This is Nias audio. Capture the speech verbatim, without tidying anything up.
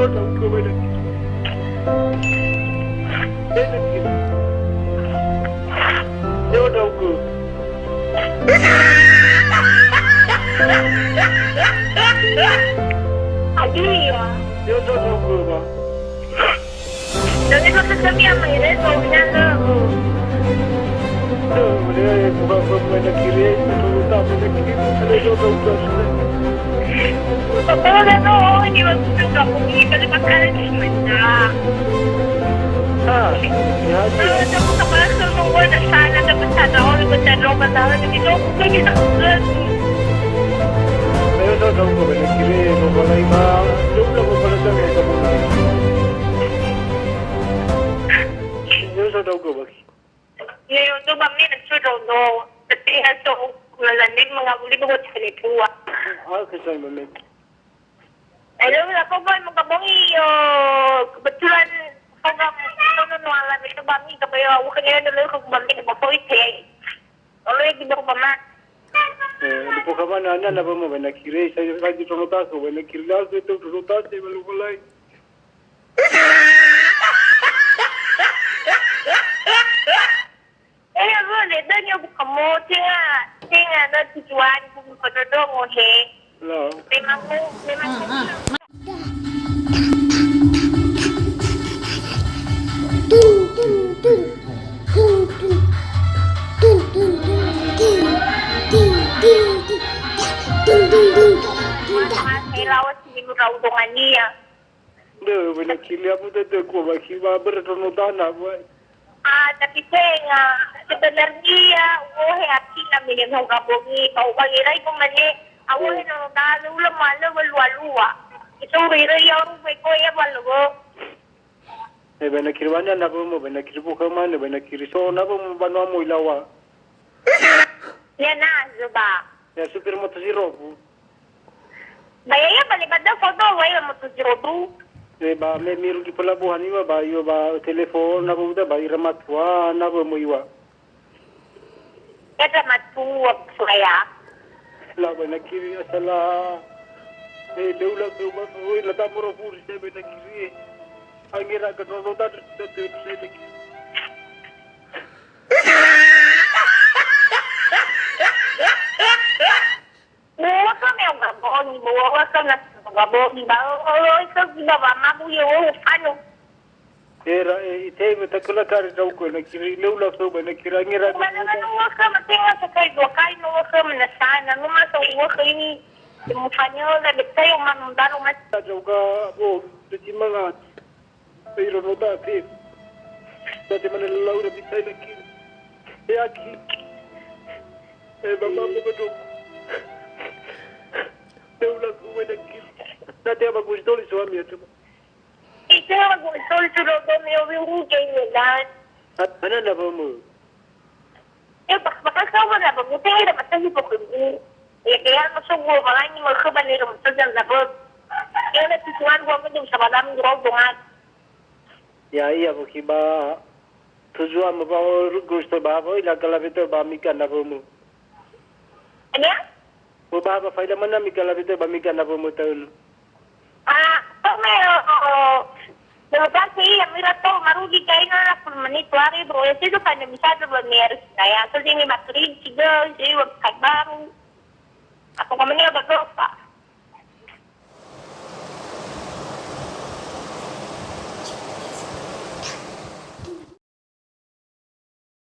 Ndra'ugö, wena kiri. Wena kiri. Ndra'ugö. Hadia? Ndra'ugö, ba. Jadi, maksud kami apa ini? Baunya nggak? Tuh, dia bukan pemain kiri, itu utama kiri. Ada juga udah. Papa udah tahu, oh, ini waktu itu nggak mungkin, tapi pakai lagi sebentar. Ah, ya, ya. Kalau aku kepala semua udah sana, ada bercanda, oh, bercanda, bercanda, jadi tuh, aku bisa. Ayo, tahu, tahu, kau banyak kiri, kau mulai, Bang. Jom lah, kau pada sana, kau mulai. Ndra'ugö, bagi. Ndra'ugö ba me na so ndra'ugö. Tapi na so, na lande mengabuli ba hotel dua. Ah, ke saya ba me. Hello, aku boy mau gabung iyo. Kebetulan program sono no ala itu ba mi, tapi ya, bukan ya, dulu aku ba mi, ba hotel. Kalau itu ba ma. Eh, lupo kamana, ana, na ba ma, ba na kiri, saya lagi promo taso, ba na kiri, langsung itu promo taso, ba lupo lain. Eh, boleh, dan yang bukan mau, tengah, tengah, dan tujuan, bukan kododongo, he. Hello. Memang, memang. Dun, dun, dun. Dun, dun. Dun, dun, dun. Ding, ding, ding, ding. Dun, dun, dun. Dun, dun. Mas, saya lawan sini, udah, udah ngania. Nde, wena kiri, aku tete ku ba ki ba ber tono dana, boy. Ah, tapi tenga, sebenarnya, oh, he, akina mene mau gabongi, mau bagi rai ko mene, awal he no dana, ula mana, walua-lua. Itu rira ya, orang beko ya, walua. Eh, ba na kiri wana, na ba mo, ba na kiri buka mana, ba na kiri so, na ba mo, ba no mo ilawa. Ya, na, coba. Ya, supir moto zero, Bu. Ba ya, ya, balik pada foto, wa, ya, moto zero, Bu. Eh, ba, me, mirugi pelabuhan, iwa, ba, iwa, ba, telepon, na ba udah, ba, ira matua, na ba mo iwa. Eda matua, saya. La, ba na kiri, asala. Eh, leula, leula, oi, la, ta moro furi, saya, ba na kiri. Angira, ke, no, no, ta, ta, ta, ta, ta, ta. Mua ka me au gaboni, mua ka na gaboni, ba, o, o, o, ka, ba, ba, ma, bu, yo, o, fano. Era, e, ite, me, ta, kula, kari, tau, ko, na, kiri, leula, ko, ba, na, kira, ngira, mana, mana, mua ka, ma, tenga, sa, kai, dua, kai, mua ka, mana, sana, nu, ma, sa, mua ka, ini, mu, fanyo, na, betai, o, ma, nundaro, ma. Ta, tau, ka, o, te, ti, manga. Iro no date. Date mana laura bitai na kiri. E aki. E mama mo bedo. Teula kuwe na kiri. Date ama gustoli suami ya cuma. Itu ama gustoli sudah kami obi uru kayaknya dan. Ana na bomo. Ya, bak-, bakal kau mana, bak-, bukan ada pasal ni pokok ni. Ya, kaya masuk gua malah ni, masuk balik rumah tu jam berapa? Ya, ada tujuan gua macam sama dalam gua bunga. Ya, iya, buki ba tujuan ba gusto ba, ba ila kala betul ba mika na bomo. Ya? Ba, ba, faida mana mika la betul ba mika na bomo taun. Ah, to me, oh, oh. Dulu kan sih, yang mira to, marugi kaina lah, puluh menit, dua ribu, ya, itu kan yang bisa tuh buat mayar saya. Terus ini baterai juga, jadi buat baru. Aku ngomongnya udah berapa?